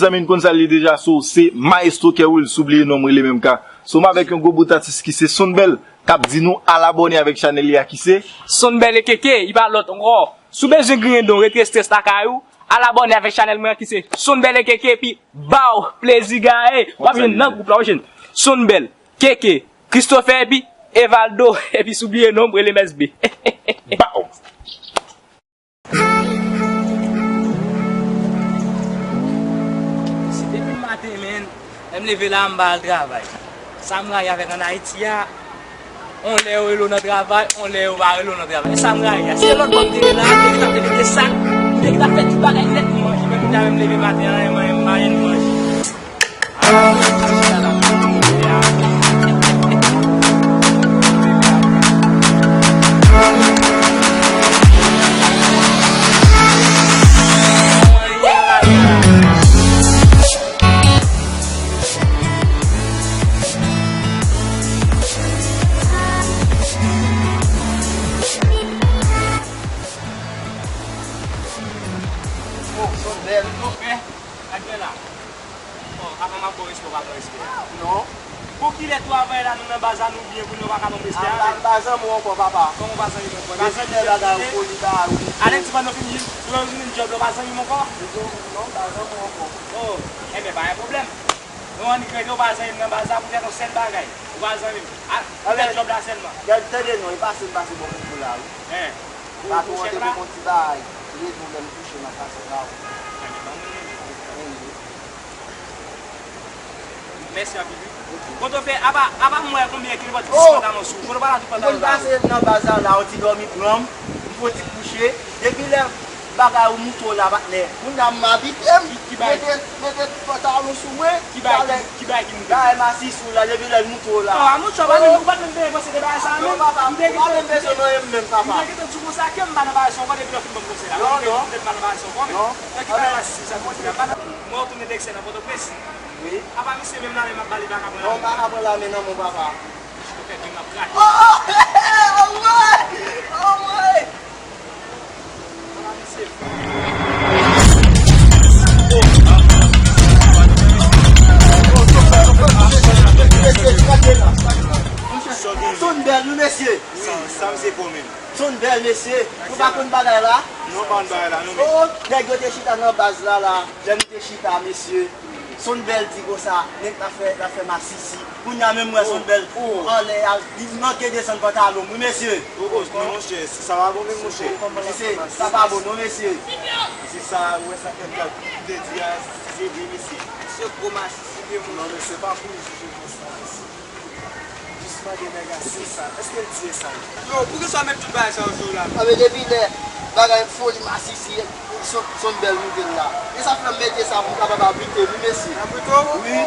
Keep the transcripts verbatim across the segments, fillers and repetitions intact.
Zanmi, n konn sa l ye deja, so se Maestro Kerwil, sou bliye non m rele menm ka. So m avèk yon gwo bout atis ki se Sonbèl, k ap di nou al abòne avèk chanèl li a ki se Sonbèl E K K, li pa lòt ankò. Si w bezwen griyen don, retire strès lakay ou, al abòne avèk chanèl mwen an ki se Sonbèl E K K, epi baw plezi gaye. W ap jwenn nan gwoup la, w jwenn Sonbèl, K K, Christopher, epi Evaldo, epi si w bliye non m rele M S B. Baw! Se depi maten, men, lè m leve la, m pa al travay. Sa m rayi avèk ann Ayiti a, on lè yo rele w nan travay, on lè yo pa rele w nan travay. E sa m rayi a. Se lòt bò m te ye la, m te gentan fè tout sa, m te gentan fè tout bagay nèt pou manje. Men kounye a, men m leve maten an, m pa janm manje. Oh, Sonbèl. Gade la. Bon, avan m ap ba w respè, w pa pran respè a. Non. Bon, kilè travay la, nou nan baz la, nou byen, kounye a w pa ka ban m respè a? M pa, m pa zanmi w ankò, papa. Kòman w pa zanmi m ankò? Depi lè bagay yo foli ba ou. Alèkti, pandan w fin, lè w fin jòb la, w pa zanmi m ankò? Non, m pa zanmi w ankò. Oh, enben, pa gen pwoblèm. Nou annik rete, w pa zanmi m nan baz la, poutèt yon sèl bagay. Ou pa zanmi m. A, poutèt jòb la sèlman. Gad, tande non, e pase m pase bò kote w la, wi. Hen. Patwon an te ban m yon ti bagay. Leve w lè m kouche, m ap pase ba ou. Mèsi anpil, wi. Kote w fè, apa, apa m wè konbyen ki pòt ti pantalon sou. Kote w pa la tout pantalon sa. M konn pase nan baz la, la, yon ti dòmi pran m, m fè yon ti kouche. Depi lè bagay ou moute w la, patnè. Kounye a m abitye m. Ki, ki bagay? Mete, mete pantalon sou mwen. Ki bagay ki, ki bagay ki moute w? Bagay masisi w la, depi lè l moute w la. Non, a monchè, ou pa menm, ou pa menm bezwen panse de bagay sa a menm. Non, papa, ou pa menm bezwen nan menm, papa. M te gentan di w konsa ke m pa nan bagay sa ankò depi lè w fin ban m konsèy la. Non, non. M pa nan bagay sa ankò menm. Non. Nan ki bagay masisi sa, m di la, m pa nan, mwen retounen Dèkstè nan Pòtoprens. Wi. Apa misye menm lame m ap ba li, pa ka pran lame. Non, pa ka pran lame nan men w, papa. Misye fè grenn ap krache. Oh, oh, oh, oh, oh. Sonbèl, wi, mesye. Sa, sa misye fè w menm? Sonbèl, mesye. Ou pa konn bagay la? Non, pa konn bagay la, non, men. Oh, nèg yo te chita nan baz la, la. Lè nou te chita, mesye. Sonbèl di konsa, nèg la fè, la fè masisi. Kounye a menm mwen, Sonbèl, anlè a, li manke desann pantalon m, wi, mesye. Oh, oh, non, monchè, sa pa bon menm, monchè. Mesye, sa pa bon, non, mesye. Se sa, ou wè sa M K te di a, se vre, mesye. Se gwo masisi, mesye. Non, men se pa pou jije konsa, mesye. Jis mande nèg a se sa. Èske l di e sa l? Yo, poukisa w met tout bagay sa yo sou la? Anben, depi lè bagay foli masisi, Son, Sonbèl moute l la. E sa fè m mete sa pou m kapab abrite m, wi, mesye. Abrite w? Wi.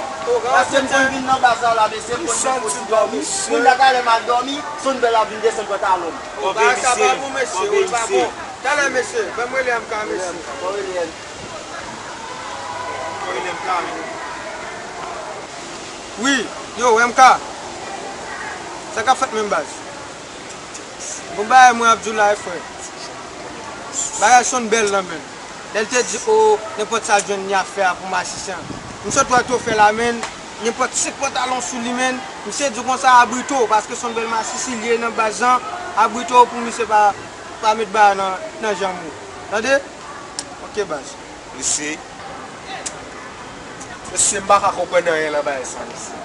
Paske m konn vin nan baz la, la, mesye, m konn gen fo ti dòmi. Kounye a, talè m al dòmi, Sonbèl ap vin desann pantalon m. Oh, bagay sa pa bon, mesye, oh, li pa bon. Talè, mesye, ban m rele M K, mesye. Ban m rele M K. Wi, yo, M K. Sa k ap fèt menm, baz? Bon bagay mwen ap di w la, frè. Bagay Sonbèl lan, menm. Lè l te di, o, nenpòt sa l jwenn li ap fè a pou masisi an. M sot wè tou fè la, menm. Nenpòt senk pantalon sou li, menm. Misye di konsa, abrite w, paske Sonbèl masisi, li ye nan baz lan, abrite w pou misye pa, pa met bagay nan, nan janm ou. Tande? Ok, baz. Mesye. Mesye, m pa ka konprann anyen nan bagay sa, mesye.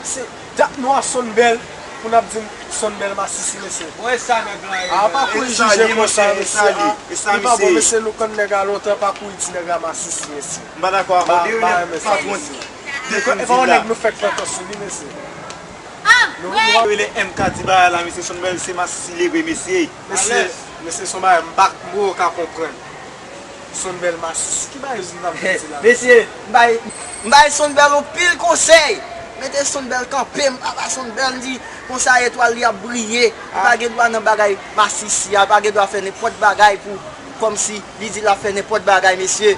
Se dat nou a Sonbèl pou n ap di m Sonbèl masisi, mesye. Bon, e sa nèg la ye, a, pa kouri jije konsa, mesye. A, li pa bon, mesye, nou konn nèg la lontan, pa kouri di nèg la masisi, mesye. M pa dakò avè w. Depi lè patwon di. E pa yon nèg nou fèk pantan sou li, mesye. Nou, nou rele M K di bagay la, mesye, Sonbèl se masisi li ye vre, mesye. Mesye, mesye, se yon bagay m pa, m poko ka konprann. Sonbèl masisi, ki bagay Zounav ap di la? Mesye, m bay, m bay Sonbèl yon pil konsèy. Mete Sonbèl kanpe, m papa Sonbèl, m di konsa etwal li ap briye. Li pa gen dwa nan bagay masisi a, li pa gen dwa fè nenpòt bagay pou, kòmsi li di l ap fè nenpòt bagay, mesye.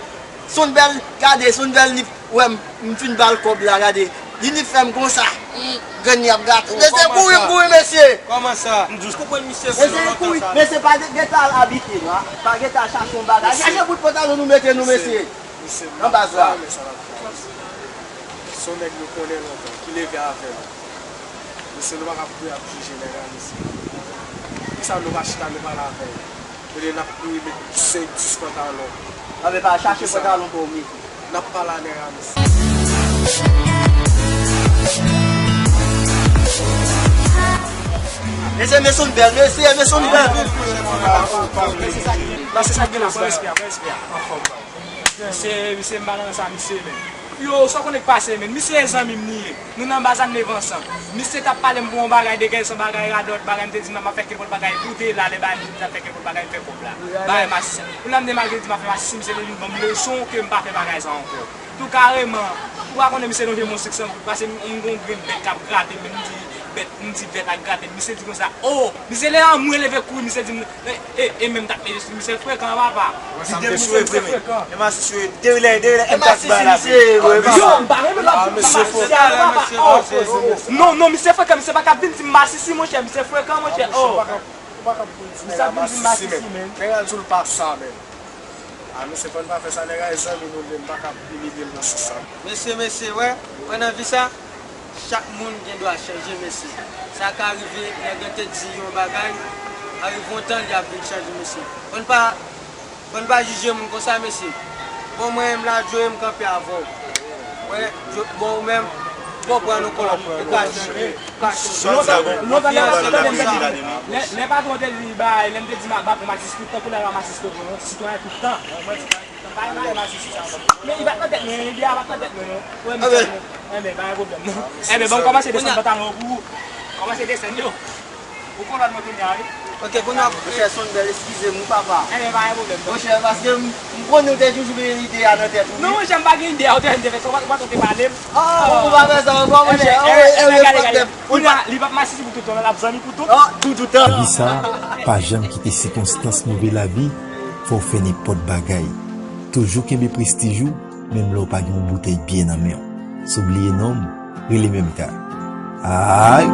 Sonbèl, gade, Sonbèl ni Ou wè m, m fin ba l kòb la, gade. Li, li fè m konsa. Hmm, grenn li ap gate. Mesye, kouri, kouri, mesye. Kòman sa? M jis konprann misye. Mesye, kouri. Mesye, pa gen, gentan al abite, non. Pa gentan al chache yon bagay. Chache bout pantalon nou mete nou, mesye. Nan baz la. Se yon nèg nou konnen lontan, ki leve avè nou. Mesye, nou pa ka kouri ap jije nèg la, mesye. Poukisa nou pa chita, nou pale avè l? Olye n ap kouri met senk, dis pantalon. Anben, pa chache pantalon pou w mete. N ap pale a nèg la, mesye. Mesye, mesye, nou bèl, mesye, mesye, nou bèl. Nan se sa k gen la, pran respè a, pran respè a. Anfòm. Misye, misye, m pa nan sa, misye, men. Yo, sa w konnen k pase, men. Misye e zanmi m li ye. Nou nan baz a n leve ansanm. Misye t ap pale m pou yon bagay, de kèk san bagay, radòt, bagay, m te di, "Non, m ap fè kenpòt bagay pou w te la, lè bagay, m te di, m ap fè kenpòt bagay, m fè kòb la." Bagay masisi. Pou la m demalke, di, "M ap fè masisi," misye te vin ban m leson ke m pa fè bagay sa ankò. Tou kareman, ou pa konnen misye lonje m yon senk san goud, pase m, m gon grenn bèt k ap grate m, men m di, bèt, m di bèt ak grate m. Misye di konsa, "Oh!" Misye lè an mwen leve kouri, misye di m, e, e, e menm dat, e, misye frekan, papa. Sa m te sou vre, men. E masisi yo, derilè, derilè, e m ta di bagay la. Yo, m pa renmen lòt. Ah, mesye fò. Non, non, misye frekan, misye pa ka vin di m masisi, monchè, misye frekan, monchè. Oh. Misye ap vin di m masisi, men. Nèg la di w l pa sa, men. Ah, mesye, fò n pa fè sa, nèg la e zanmi nou l ye, n pa ka imilye l nan sans sa. Mesye, mesye, wè, wè nan vi sa, chak moun gen dwa chanje, mesye. Sa ka rive, nèg lan te di yon bagay, arive yon tan, li ap vin chanje, mesye. Fò n pa, fò n pa jije moun konsa, mesye. Bon, mwen menm la, Joe, m kanpe avè w. Wè, bon, ou menm, bon, pran nou kòb, ou ka jere, ou ka jere. Lontan, lontan, lè, lè, lè patwon te di, bay, lè m te di m ap, m ap masis tout tan, kounye a m ap masis tout tan, sitwayen tout tan. Bay, bay, masis sa. Men li pa t nan tèt mwen, ide a pa t nan tèt mwen, non. Wè, misye, enben, pa gen pwoblèm, non. Enben, ban m kòmanse desann pantalon yo pou ou. Kòmanse desann yo. Ou konprann mwen kounye a, wi. Ok, kounye a. Monchè, Sonbèl, eskize m, wi, papa. Enben, pa gen pwoblèm, non. Monchè, paske m, m konnen w te toujou gen ide a nan tèt ou, wi. Non, monchè, m pa gen ide a, ou te, ou te fè sa, ou pa, ou pa tante pale m. Ah, ou pa fè sa ankò, monchè. Enben, enben, gade, gade. Kounye a, li p ap masisi pou tout tan, l ap zanmi pou tout, tout, tout tan. Wi sa, pa janm kite sikonstans move lavi fè w fè nenpòt bagay. Toujou kenbe prestij ou, menm lè w pa gen yon boutèy byè nan men w. San w bliye non m, rele menm ka. Ay!